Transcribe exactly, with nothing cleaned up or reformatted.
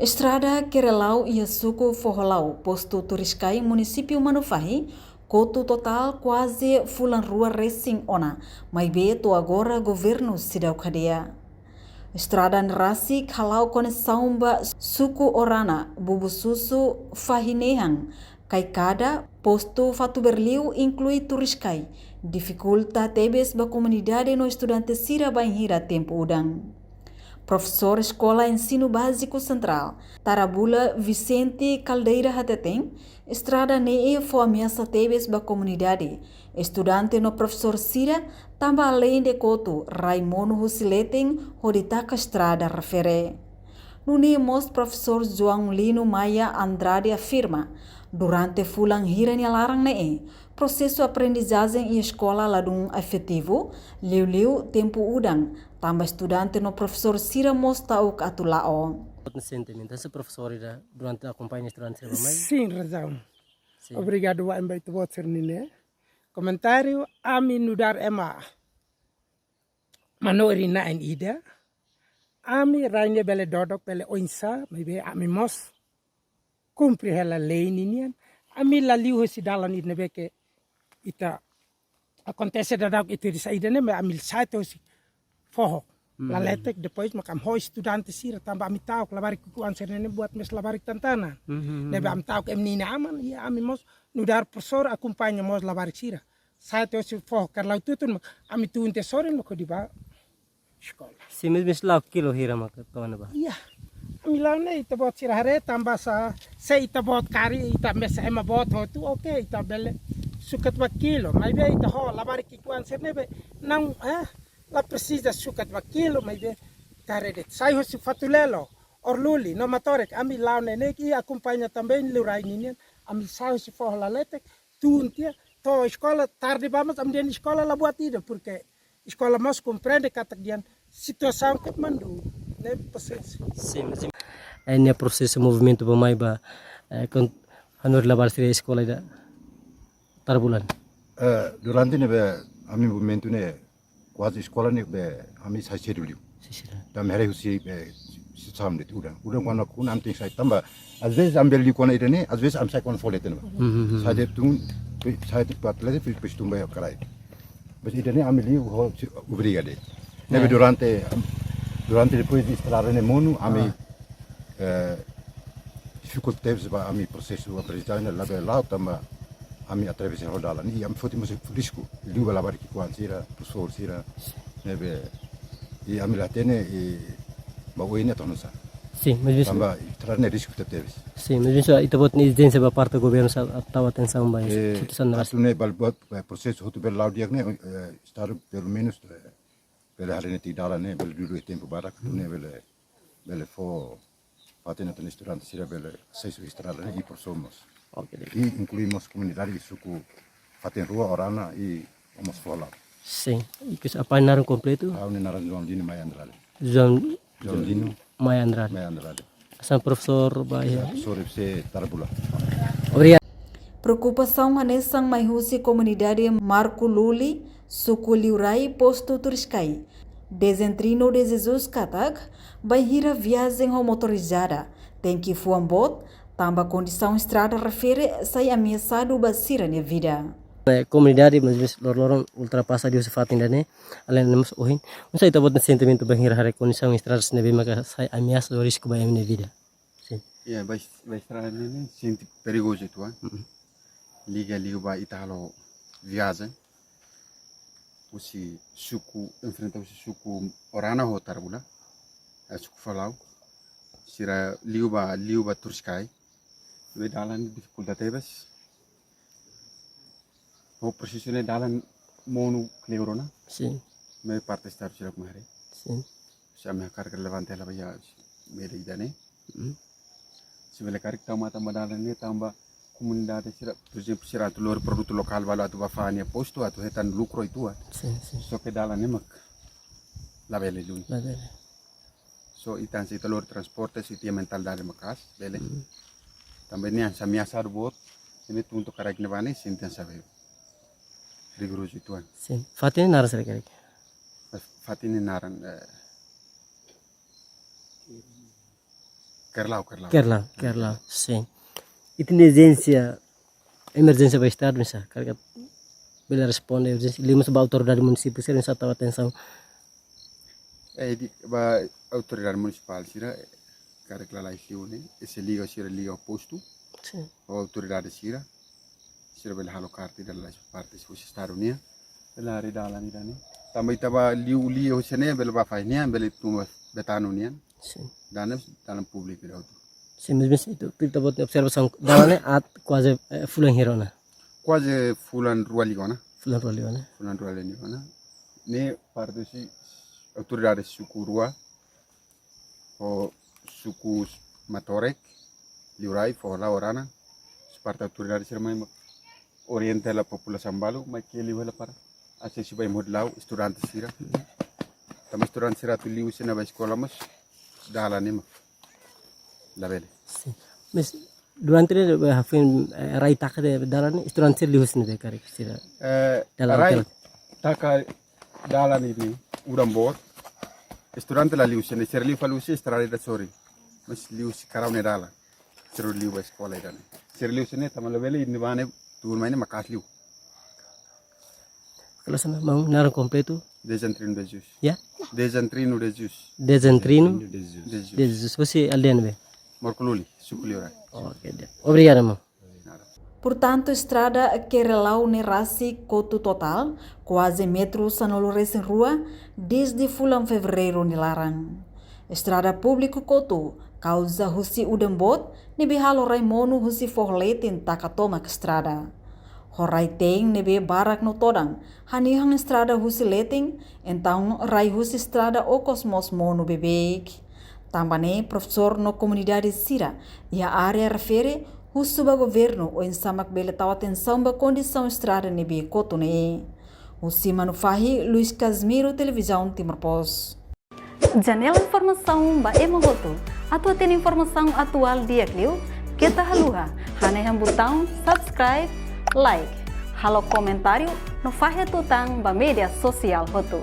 Estrada Kerelau iha suku Foholau, postu Turiskai, munisípiu Manufahi, kotu totál kuaze fulan rua resin ona, maibé to'o agora governu seidauk hadi'a. Estrada ne'e rasik hala'o koneksaun ba suku Orana, Bubususu, Fahinehan, Kaikada, postu Fatuberliu, inklui Turiskai, difikulta tebes ba komunidade no estudante sira bainhira tempu udan. Profesór Eskola Ensinu Báziku Sentrál, Tarabula, Vicente Caldeira hateten, estrada ne'e fó ameasa tebes ba komunidade, estudante no profesór sira, tanba aleinde kotu rai monu husi leten hodi taka estrada refere. Nune'e mós Profesór João Lino Maia Andrade afirma, durante fulan hira nia laran ne'e, prosesu aprendizajen iha eskola ladún efetivu, liuliu tempu udan, tanba estudante no profesór sira mós ta'uk atu la'o. Sentimentu, se profesór ida durante akompaña estudante sira ba mai? Sin, razaun. Sin. Obrigadu ba ema ita-boot sira-nia komentáriu, ami nu'udar ema manorin na'in ida, ami rai ne'e bele dodok, bele oinsá, maibé ami mós kumpre hela lei ninian. Ami la liu husi dalan ida ne'ebé ke ita akontese daudauk ita di saida ne'e, ami sa'e to'o husi foho. Hmm. Laletek, depois mak ami ho estudante sira, tanba ami ta'uk labarik ki'ikoan sira-ne'e buat mesak labarik tantanan. Hmm. Ne'ebé ami ta'uk ema nia aman, i ami mós nu'udar profesór akompaña mós labarik sira. Sa'e to'o husi foho Kerelau tutun, ami tun tiha sorin mak hodi bá eskola. Sin, mais, mais la'o kilo hira maka tona ba? Iya. Ami la'o ne'e ita-boot sira haree tanba sá, se ita-boot karik, ita mesak ema boot hotu, oke, ita bele sukat ba kilo, maibé ita ho labarik ki'ikoan sira-ne'e be, não, eh, la presiza sukat ba kilo, maibé ita haree de'it. Sai husi Fatulelo, Orluli, no Matorek, ami la'o ne'e ne'e, i akompaña também liurai ninian, ami sai husi foho Laletek, tun tiha, to'o eskola, tarde ba mós, ami dehan eskola la buat ida, porque eskola mós komprende katak dehan situasaun ke mandu, ne'e pasiénsia. Sin, sin. Ne'e prosesu movimentu ba mai ba, eh, kon, hanorin labarik sira eskola ida Tarabula ne'e? Eh, durante ne'ebé ami movimentu ne'e, kuaze eskola ne'e be ami sai sedu liu. Sai sedu. Tanba ami haree husi be situasaun de'it udan. Udan kuandu kuna ami tenke sai tanba. Às vezes ami bele liu kuandu ida-ne'e, às vezes ami sai kuandu fó leten ba. Mhm, mhm. Sai de'it tun, sai de'it kuat leten, depois tun ba iha kraik. Mas ida-ne'e ami liu ho si-, obriga de'it. Ne'ebé durante, durante depois de estrada ne'e monu, ami, eh, difikulta tebes ba ami prosesu aprendizajen ne'e labele la'o tanba ami atravesa ho dalan. I ami foti mós risku. Liu ba labarik ki'ikoan sira, profesór sira, ne'ebé, i ami la hatene, i ba oin ne'e to'o oinsá. Sin, mais, mais tanba estrada ne'e risku tebetebes. Sin, mais, mais ita-boot nia ezijénsia ba parte governu sá, tau atensaun ba, eh, situasaun ne'e rasik. Atu ne'e bele buat, eh, prosesu hotu bele la'o di'ak ne'e, eh, Estadu pelumenus, eh, bele haree netik dalan ne'e, bele dudu iha tempu badak, atu ne'e bele, bele fó fatin atu nu'udar estudante sira bele asesu estrada ne'e i profesór mós. Oke. I inklui mós komunidade i suku fatin rua Orana i mós Foholau. Sin, ikus apá nia naran kompletu? Ha'u-nia naran João Lino Maia Andrade. João, João Lino Maia Andrade. Maia Andrade. Hanesan profesór ba iha? Profesór F C Tarabula. Obrigadu. Preokupasaun hanesan mai husi komunidade Marco Luli, suku Liurai, postu Turiscai, Dezentrino de Jesus katak, bainhira viajen ho motorizada, tenke fuan boot, tanba kondisaun estrada refere sai ameasadu ba sira-nia vida. Eh, komunidade, mais, mais loroloron ultrapasa liu husi fatin ida-ne'e, além de mós ohin. Oinsá ita-boot nia sentimentu bainhira haree kondisaun estrada sira ne'ebé maka sai ameasa no risku ba ema nia vida? Sin. Ya, ba es-, ba estrada ne'e, ne'e sente perigozu uitoan. Mm-mm. Liga, liga ba ita halo viajen. Husi suku, enfrenta husi suku Orana ho Tarabula. Eh, suku Foholau. Sira liu ba, liu ba Turiscai. Be dalan difikulta tebes. Ho prosesu ne'e dalan monu kleur ona. Sin. Maioria parte estadu sira kmarin. Sin. Se ami hakarak relevante hela ba iha media ida-ne'e. Mm. Se bele karik tau matan ba dalan ne'e tanba komunidade sira, por ezemplu, sira atu lori produtu lokál balu atu ba fa'an iha postu atu hetan lukru uitoan. Sin, sin. Só ke dalan ne'e mak labele duni. Labele. So, ita hanesan ita lori transporte, se ita iha mentalidade maka'as, bele. Mm. Tanba ne'e hanesan ameasadu boot, ne'e tun to'o karik ne'ebá ne'e, sente hanesan be rigorozu uitoan. Sin. Fatin nia naran saida karik? Fatin nia naran, eh, Keerlau, Keerlau. Keerlau, Keerlau, sin. Ita-nia urjénsia, emerjénsia ba estrada oinsá, karik bele responde urjénsia, liuhusi ba autoridade munisípiu sira oinsá tau atensaun. Eh, di, ba autoridade munisipál sira, karik lalais liu ne'e, ese liga sira liga postu, sin, ho autoridade sira, sira bele halo karta ida lalais parte husi estadu nian, bele haree dalan ida-ne'e. Tanba ita ba liu liu husi ne'e, bele ba fahe nian, bele tun ba Betano nian. Sin. Dalan, dalan públiku ida hotu. Sin, maibé ita, ita-boot nia observasaun dalan ne'e aat kuaze, eh, fulan hira ona? Kuaze fulan rua liu ona. Fulan rua liu ona. Fulan rua liu ona. Ne'e parte husi autoridade suku rua, ho suku Matorek, Liurai, Foho Lao, Orana, husi parte autoridade sira mai orienta hela populasaun balu, mai ke liu hela para asesu ba Imhotlau, estudante sira. Tanba estudante sira atu liu husi ne'e ba eskola mós dalan ne'e mak labele. Sin. Maibé durante ne'e, eh, hafoin, eh, rai taka dalan ne'e, estudante sira liu husi ne'ebé karik sira? Eh, dalan rai hotel taka dalan ne'e, udan boot. Estudante la liu husi ne'e, sira liu fali husi estrada ida sorin. Maibé liu husi karau nia dalan. Sira liu ba eskola ida-ne'e. Sira liu husi ne'e, tanba labele, imi bane turma ne'e maka'as liu. Kalau sana mau naran kompletu? Dezentrino de Jesus. Ya? Dezentrino de Jesus. Dezentrino de Jesus. Husi aldeia ne'ebé? Morkululi, suku Liurai. Oke, di'ak. Obrigadu, maun. Portantu, estrada Keerlau ne'e rasik kotu totál kuaze metru sanulu-resin-rua dezde fulan Fevereiru nia laran. Estrada públiku kotu kauza husi udan boot ne'ebé halo rai monu husi foho leten taka tomak estrada. Ho rai-teen ne'ebé barak no todan, hanehan estrada husi leten, entaun rai husi estrada okos mós monu beibeik. Tanba ne'e, profesór no komunidade sira iha área refere husu ba governu oinsá mak bele tau atensaun ba kondisaun estrada ne'ebé kotu ne'e. Husi Manufahi, Luis Casimiro, Televizaun Timor Post. Janela informasaun ba ema hotu. Atu hatene informasaun atuál di'ak liu, keta haluha hanehan butaun subscribe, like, halo komentáriu no fahe tutan ba média sosiál hotu.